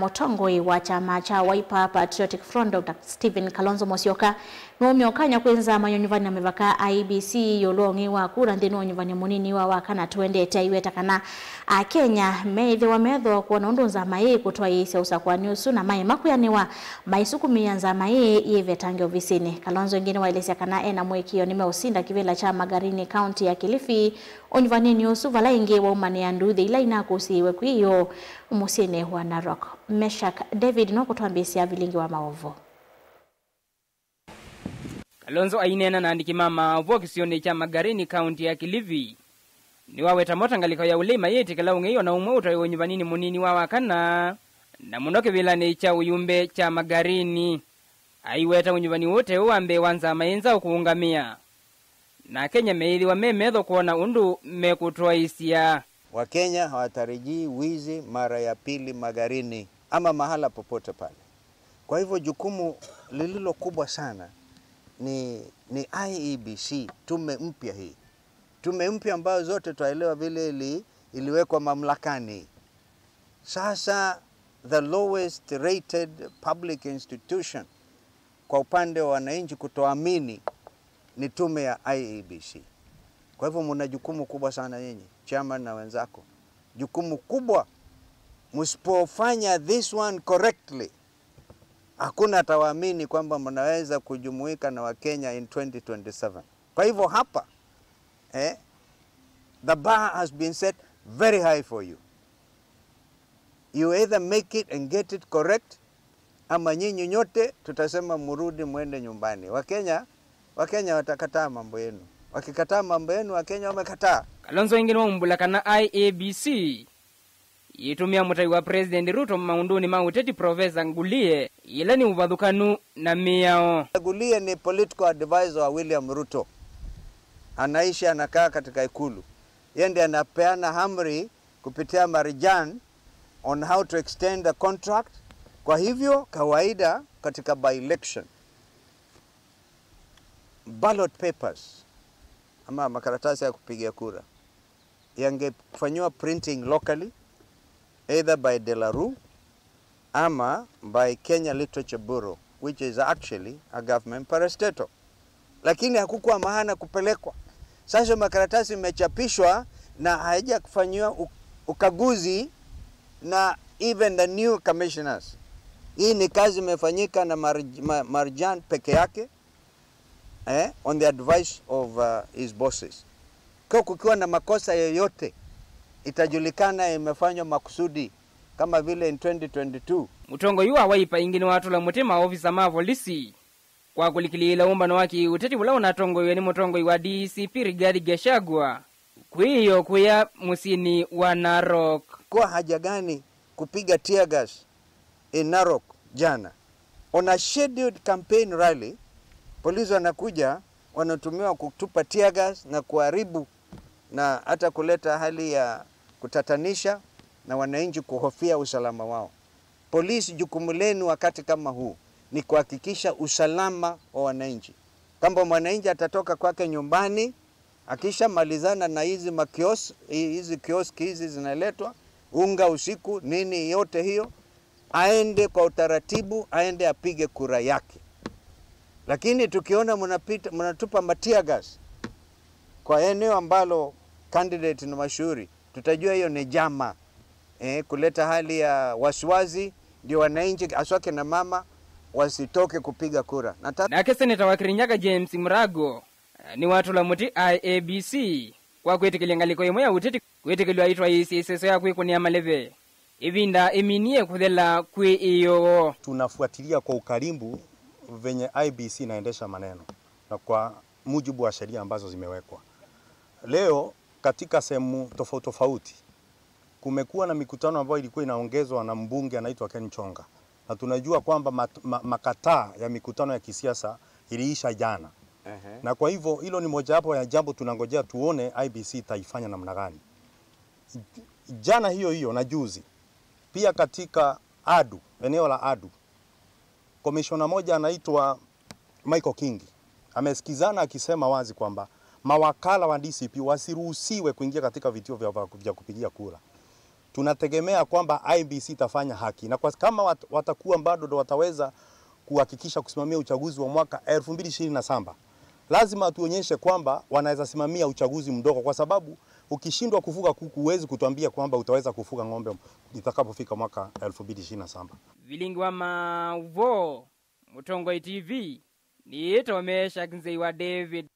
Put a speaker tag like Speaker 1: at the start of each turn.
Speaker 1: Mutongoi wa chama cha Wiper Patriotic Front Dr. Stephen Kalonzo Musyoka nuomyokanya kwenza manyonyuvani na mivaka IEBC yolongi wa kura nthini wa munini wa wakana tuendete iweta kana Kenya meithe wa metho kuona undu nzama ii kutwa isi usakwa nyusu na mai makuyaniwa maisukumia nzama ii ivetange ovisini. Kalonzo ingine waelezea kana ena mwekio nimeusinda kivela cha Magarini County ya Kilifi onyuvani nyusu vala ingi wa umani ya nduthi ila inakusiwe kwiyo umusine wa Narok. Meshak David no kutwambisia vilingi wa maovu.
Speaker 2: Kalonzo ainena na andiki mama ovu cha Magarini County ya Kilifi. Ni waweta motangaliko ya ulima yeti kala ungeyo na umwe utayo nyubanini munini wa wakana na munoke vilane cha uyumbe cha Magarini. Aiweta unyubani wote uambe wanza maenza ukuungamia. Na Kenya meili wa memetho kuona undu mekutoa isia.
Speaker 3: Wakenya hawatarajii wizi mara ya pili Magarini ama mahala popote pale. Kwa hivyo jukumu lililo kubwa sana ni IEBC, tume mpya hii. Tume mpya ambayo zote twaelewa vile iliwekwa mamlakani. Sasa the lowest rated public institution kwa upande wa wananchi kutoamini ni tume ya IEBC. Kwa hivyo mna jukumu kubwa sana nyinyi, chairman na wenzako. Jukumu kubwa, msipofanya this one correctly, hakuna atawaamini kwamba mnaweza kujumuika na Wakenya in 2027. Kwa hivyo hapa, the bar has been set very high for you. You either make it and get it correct, ama nyinyi nyote tutasema murudi muende nyumbani. Wakenya watakataa mambo yenu. Wakikataa mambo yenu, Wakenya wamekataa.
Speaker 2: Kalonzo ingine wa umbulaka na IEBC itumia mutai wa President Ruto maunduni mauteti Professor Ngulie ila ni uvadhukanu na miao.
Speaker 3: Ngulie ni political advisor wa William Ruto. Anaishi anakaa katika ikulu. Yeye ndiye anapeana amri kupitia Marijan on how to extend the contract. Kwa hivyo kawaida katika by election ballot papers ama makaratasi ya kupigia kura yangefanywa printing locally either by De La Rue ama by Kenya Literature Bureau, which is actually a government parastatal. Lakini hakukuwa maana kupelekwa. Sasa makaratasi imechapishwa na haijafanywa ukaguzi na even the new commissioners. Hii ni kazi imefanyika na Marjan peke yake, on the advice of his bosses. Kwa kukiwa na makosa yoyote itajulikana imefanywa makusudi kama vile in 2022.
Speaker 2: Mutongo yuwa waipa ingine watu la mutima ofisa ma polisi kwa kulikilila umbano waki uteti ula unatongo yuwe ni mutongo wa DCP Rigathi Gachagua kwiyo kuya musini wa Narok.
Speaker 3: Kwa haja gani kupiga tear gas in Narok jana on a scheduled campaign rally? Polisi wanakuja wanatumiwa kutupa tear gas na kuharibu na hata kuleta hali ya kutatanisha na wananchi kuhofia usalama wao. Polisi, jukumu lenu wakati kama huu ni kuhakikisha usalama wa wananchi. Kama mwananchi atatoka kwake nyumbani akishamalizana na hizi makioski, hizi kioski hizi zinaletwa unga usiku nini yote hiyo, aende kwa utaratibu, aende apige kura yake. Lakini tukiona mnatupa tear gas kwa eneo ambalo candidate ni mashuhuri, tutajua hiyo ni jama, kuleta hali ya wasiwasi, ndio wananchi aswake na mama wasitoke kupiga kura.
Speaker 2: Na seneta wa Kirinyaga James Murago ni watu la muti IEBC kwa kwetikilengaliko imwe ya uteti kwetikilwa itwa isiseso ya kwikunia maleve ivinda eminie kuthela kwi iyo.
Speaker 4: Tunafuatilia kwa ukaribu venye IEBC inaendesha maneno na kwa mujibu wa sheria ambazo zimewekwa. Leo katika sehemu tofauti tofauti kumekuwa na mikutano ambayo ilikuwa inaongezwa na mbunge anaitwa Ken Chonga. Na tunajua kwamba makataa ya mikutano ya kisiasa iliisha jana. Na kwa hivyo hilo ni mojawapo ya jambo tunangojea tuone IEBC itaifanya namna gani. Jana hiyo hiyo na juzi pia katika Adu, eneo la Adu, komishona moja anaitwa Michael Kingi amesikizana akisema wazi kwamba mawakala wa DCP wasiruhusiwe kuingia katika vituo vya kupigia kura. Tunategemea kwamba IEBC itafanya haki, na kwa kama watakuwa bado ndo wataweza kuhakikisha kusimamia uchaguzi wa mwaka 2027, lazima tuonyeshe kwamba wanaweza simamia uchaguzi mdogo, kwa sababu ukishindwa kufuga kuku huwezi kutuambia kwamba utaweza kufuga ng'ombe itakapofika mwaka 2027.
Speaker 2: Vilingi wa Mauvo, Mutongoi TV, ni Tomesha Kinzei wa David.